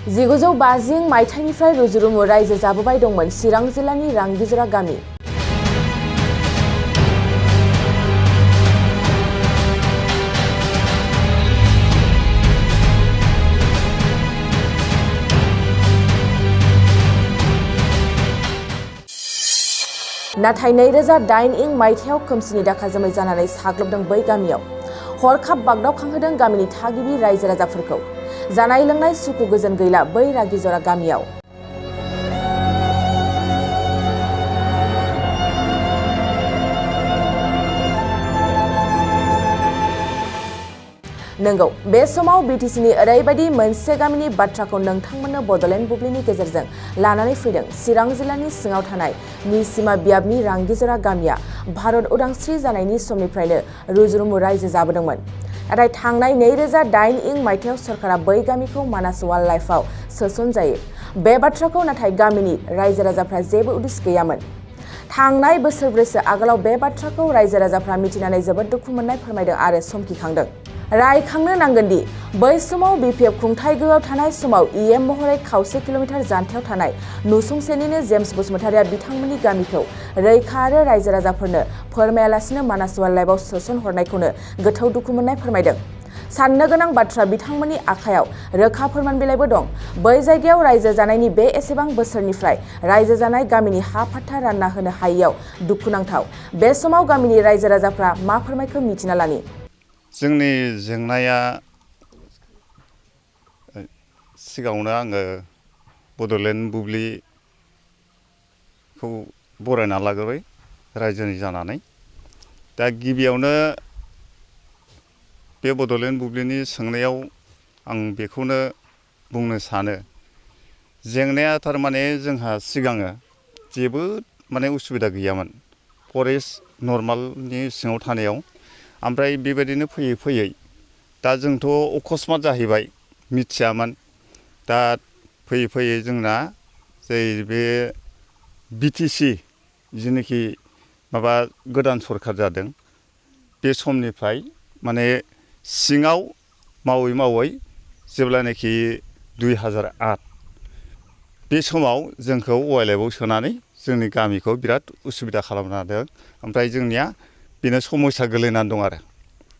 1950 मायथाइनिफ्राय रुजुरुमु रायजो जाबोबाय दंमोन चिरां जिल्लानि रांगिजरा गामि। नाथाय 2008 मायथाइयाव खोमसिनि दाखा जोमै जानानै साग्लोबदों बै गामियाव। हरखाब बागदावखांहोदों गामिनि थागिबि रायजो राजाफोरखौ। जानाय लोंनाय सुखु गोजोन गैला बै रागिजरा गामियाव। नंगौ, बे समाव बिटिसिनि ओरैबायदि मोनसे गामिनि बाथ्राखौ नोंथांमोननो बडलेण्ड बुब्लिनि गेजेरजों लानानै फैदों। चिरां जिल्लानि सिङाव थानाय निसिमा बियाबनि रांगिजरा गामिया भारत उदांस्रि जानायनि समनिफ्रायनो रुजुरुमु रायजो जाबोदोंमोन। नाथाय थांनाय 2008 मायथाइयाव सरकारा बै गामिखौ मानास वाइल्ड लाइफआव सोसनजायो। बे बाथ्राखौ नाथाय गामिनि रायजो राजाफ्रा जेबो उदिस गैयामोन। थांनाय बोसोरब्रैसो आगोलाव बे बाथ्राखौ रायजो राजाफ्रा मिथिनानै जोबोद दुखु मोननाय फोरमायदों आरो समखिखांदों। रायखांनो नांगोनदि बै समाव बिपिएफ खुंथायगोआव थानाय समाव इएम महरै खावसे किल'मिटार जानथायाव थानाय नुसुंसेनिनो जेम्स बसुमतारिया बिथांमोननि गामिखौ रैखा आरो रायजो राजाफोरनो फोरमायालासिनो मानास वाइल्ड लाइफआव सोसनहरनायखौनो गोथौ दुखु मोननाय फोरमायदों। साननो गोनां बाथ्रा, बिथांमोननि आखायाव रोखा फोरमान बिलाइबो दं। बै जायगायाव रायजो जानायनि बे एसेबां बोसोरनिफ्राय रायजो जानाय गामिनि हा फाट्टा रानना होनो हायैयाव दुखुनांथाव। बे समाव गामिनि रायजो राजाफ्रा मा फोरमायखो मिथिना लानि। जोंनि जेंनाया सिगाङावनो आङो बडलेण्ड बुब्लिखौ बरायना लाग्रोबाय रायजोनि जानानै। दा गिबियावनो बे बडलेण्ड बुब्लिनि सोंनायाव आं बेखौनो बुंनो सानो, जेंनाया थारमाने जोंहा सिगाङो जेबो उसुबिदा गैयामोन फरेस्ट नर्मालनि सिङाव थानायाव। ओमफ्राय बेबायदिनो फैयै फैयै दा जोंथ' अकस्मात जाहैबाय, मिथियामोन। दा फैयै फैयै जोंना जे बे बिटिसि जेनोखि गोदान सरखार जादों, बे समनिफ्राय सिङाव मावै मावै जेब्लानाखि 2008 बे समाव जोंखौ वाइल्डलाइफआव सोनानै जोंनि गामिखौ बिराद उसुबिदा खालामना होदों। ओमफ्राय जोंनिया बेनो समस्या गोलैनानै दं आरो।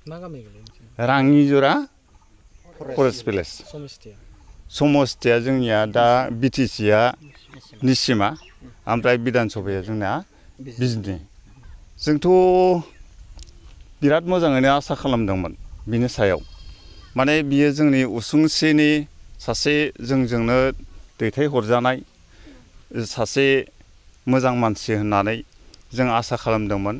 मा गामि गोलैयो? राङिजरा फरेस्ट भिलेज। समस्थिया जोंनिया दा बिटिसिया निसिमा, ओमफ्राय बिधान सभाया जोंना बिजनि। जोंथ' बिराद मोजाङैनो आसा खालामदोंमोन बिनि सायाव। बियो जोंनि उसुंसेनि सासे जोंजोंनो दैथायहरजानाय सासे मोजां मानसि होननानै जों आसा खालामदोंमोन।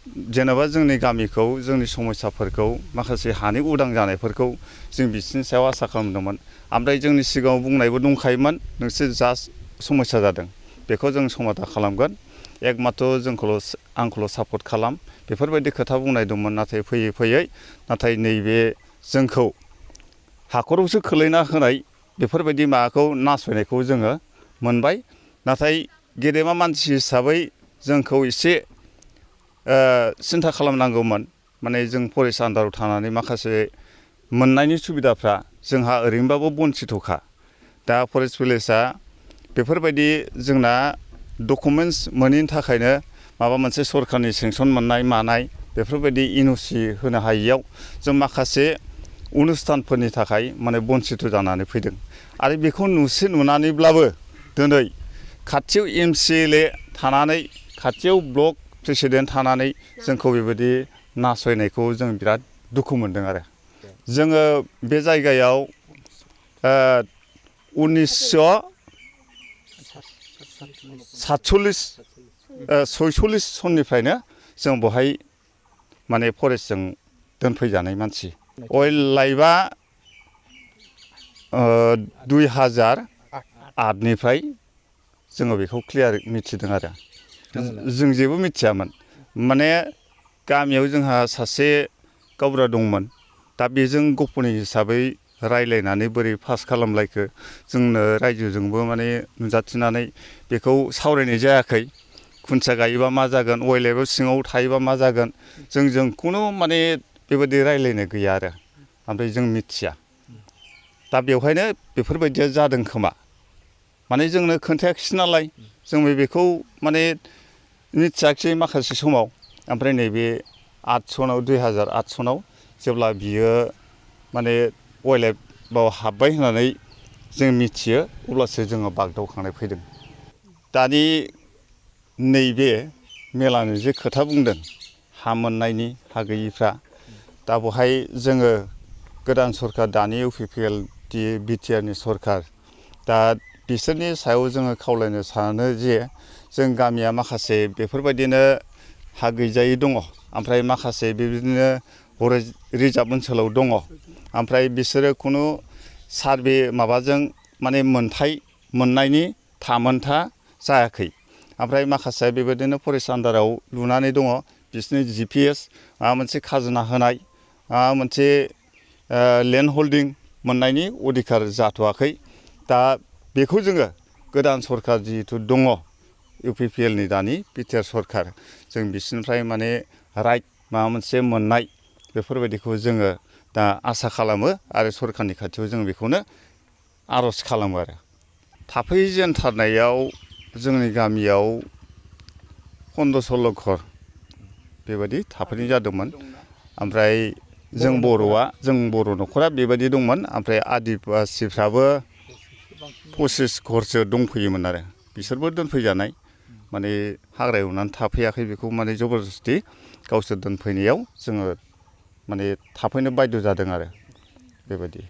जेनेबा जोंनि गामिखौ, जोंनि समस्याफोरखौ, माखासे हानि उदां जानायफोरखौ जों बिसोरनि सायाव आसा खालामदोंमोन। ओमफ्राय जोंनि सिगाङाव बुंनायबो दंखायोमोन, नोंसोर जा समस्या जादों बेखौ जों समाधान खालामगोन, एकमात्र आंखौल' सापर्ट खालाम, बेफोरबायदि खोथा बुंनाय दंमोन। नाथाय फैयै फैयै नैबे जोंखौ हाखरावसो खोलैना होनाय बेफोरबायदि माबाखौ नासयनायखौ जोङो मोनबाय। नाथाय गेदेमा मानसि हिसाबै जोंखौ एसे सिन्था खालामनांगौमोन। जों फरेस्ट आन्डाराव थानानै माखासे मोननायनि सुबिदाफ्रा जोंहा ओरैनोबाबो बन्सितखा। दा फरेस्ट भिलेजआ बेफोरबायदि जोंना डकुमेन्टस मोनैनि थाखायनो माबा मोनसे सरखारनि सेंसन मोननाय मानाय बेफोरबायदि एनअसि होनो हायैयाव जों माखासे अनुस्थानफोरनि थाखाय बन्सित जानानै फैदों। आरो बेखौ नुनानैब्लाबो दिनै खाथियाव एमसिएलए थानानै, खाथियाव ब्लक प्रेसिडेन्ट थानानै जोंखौ बेबायदि नासयनायखौ जों बिराद दुखु मोनदों आरो। जोङो बे जायगायाव 1946 सननिफ्रायनो जों बहाय फरेस्टजों दोनफैजानाय मानसि। वाइल्ड लाइफआ 2008 निफ्राय जोङो बेखौ क्लियार मिथिदों आरो। जों जेबो मिथियामोन। गामियाव जोंहा सासे गावबुरा दंमोन। दा बेजों गफ'नि हिसाबै रायलायनानै बोरै पास खालामलायखो जोंनो रायजोजोंबो नुजाथिनानै बेखौ सावरायनाय जायाखै। खुन्थिया गायोबा मा जागोन, वाइल्ड लाइफआव सिङाव थायोबा मा जागोन, जोंजों खुनु बेबायदि रायलायनाय गैया आरो। ओमफ्राय जों मिथिया। दा बेवहायनो बेफोरबायदिया जादों खोमा माने जोंनो खोन्थायाखिसै नालाय जों बेखौ माने मिथियाखिसै माखासे समाव ओमफ्राय नैबे 8 सनाव 2008 सनाव जेब्ला बियो माने वाइल्डलाइफआव हाबबाय होननानै जों मिथियो अब्लासो जोङो बागदावखांनाय फैदों दानि नैबे मेलानि जे खोथा बुंदों हा मोननायनि हा गैयिफ्रा दा बहाय जोङो गोदान सरखार दानि UPPL बिटिआरनि सरखार दा बिसोरनि सायाव जोङो खावलायनो सानो जे जों गामिया माखासे बेफोरबायदिनो हा गैजायै दङ ओमफ्राय माखासे बेबायदिनो रिजार्भ ओनसोलाव दङ ओमफ्राय बिसोरो खुनु सार्भे माबाजों माने मोनथाय मोननायनि थामोनथा जायाखै ओमफ्राय माखासे बेबायदिनो फरेस्ट आन्डाराव लुनानै दङ बिसोरनि GPS माबा मोनसे खाजोना होनाय माबा मोनसे लेन्ड हल्डिं मोननायनि अधिकार जाथ'वाखै दा बेखौ जोङो गोदान सरखार जिहेथु दङ UPPLनि दानि बिटिआर सरखार जों बिसोरनिफ्राय माने राइट माबा मोनसे मोननाय बेफोरबायदिखौ जोङो दा आसा खालामो आरो सरखारनि खाथियाव जों बेखौनो आर'ज खालामो आरो थाफैजेनथारनायाव जोंनि गामियाव 15-16 घर बेबायदि थाफैनाय जादोंमोन ओमफ्राय जों बर' न'खरा बेबायदि दंमोन ओमफ्राय आदिबासिफ्राबो 25 घरसो दंफैयोमोन आरो बिसोरबो दोनफैजानाय माने हाग्रा एवनानै थाफैयाखै बेखौ माने जबरदस्ति गावसोर दोनफैनायाव जोङो माने थाफैनो बायद' जादों आरो बेबायदि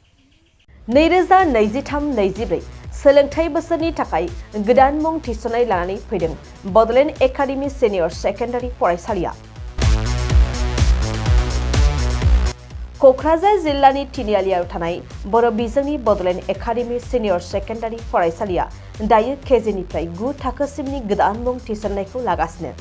2023-24 सोलोंथाइ बोसोरनि थाखाय गोदान मुं थिसननाय लानानै फैदों बड'लेण्ड एकाडेमि सिनियर सेकेन्डारि फरायसालिया क'क्राझार जिल्लानि तिनिआलियाव थानाय बर' बिजोंनि बड'लेण्ड एकाडेमि सिनियर सेकेन्डारि फरायसालिया दायो केजिनिफ्राय 9 थाखोसिमनि गोदान मुं थिसननायखौ लागासिनो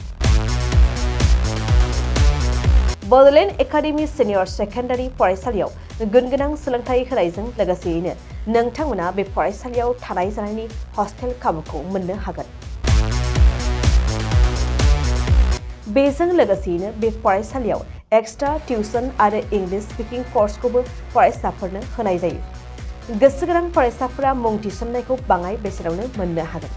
बड'लेण्ड एकाडेमि सिनियर सेकेन्डारि फरायसालियाव गुनगोनां सोलोंथाइ होनायजों लोगोसेयैनो नोंथांमोना बे फरायसालियाव थानाय जानायनि हस्टेल खाबुखौ मोननो हागोन बेजों लोगोसेयैनो बे फरायसालियाव एक्सट्रा टिउसन आरो इंलिश स्पिकिं कर्सखौबो फरायसाफोरनो होनाय जायो गोसो गोनां फरायसाफोरा मुं थिसननायखौ बाङाय बेसेनावनो मोननो हागोन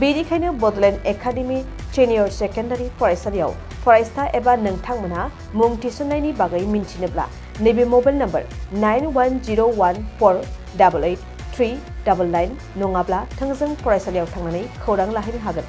बेनिखायनो बड'लेण्ड एकाडेमि सिनियर सेकेन्डारि फरायसालियाव फरायसा एबा नोंथांमोनहा मुं थिसननायनि बागै मिन्थिनोब्ला नैबे मबाइल नम्बर 9101488399 नङाब्ला थोंजों फरायसालियाव थांनानै खौरां लाहैनो हागोन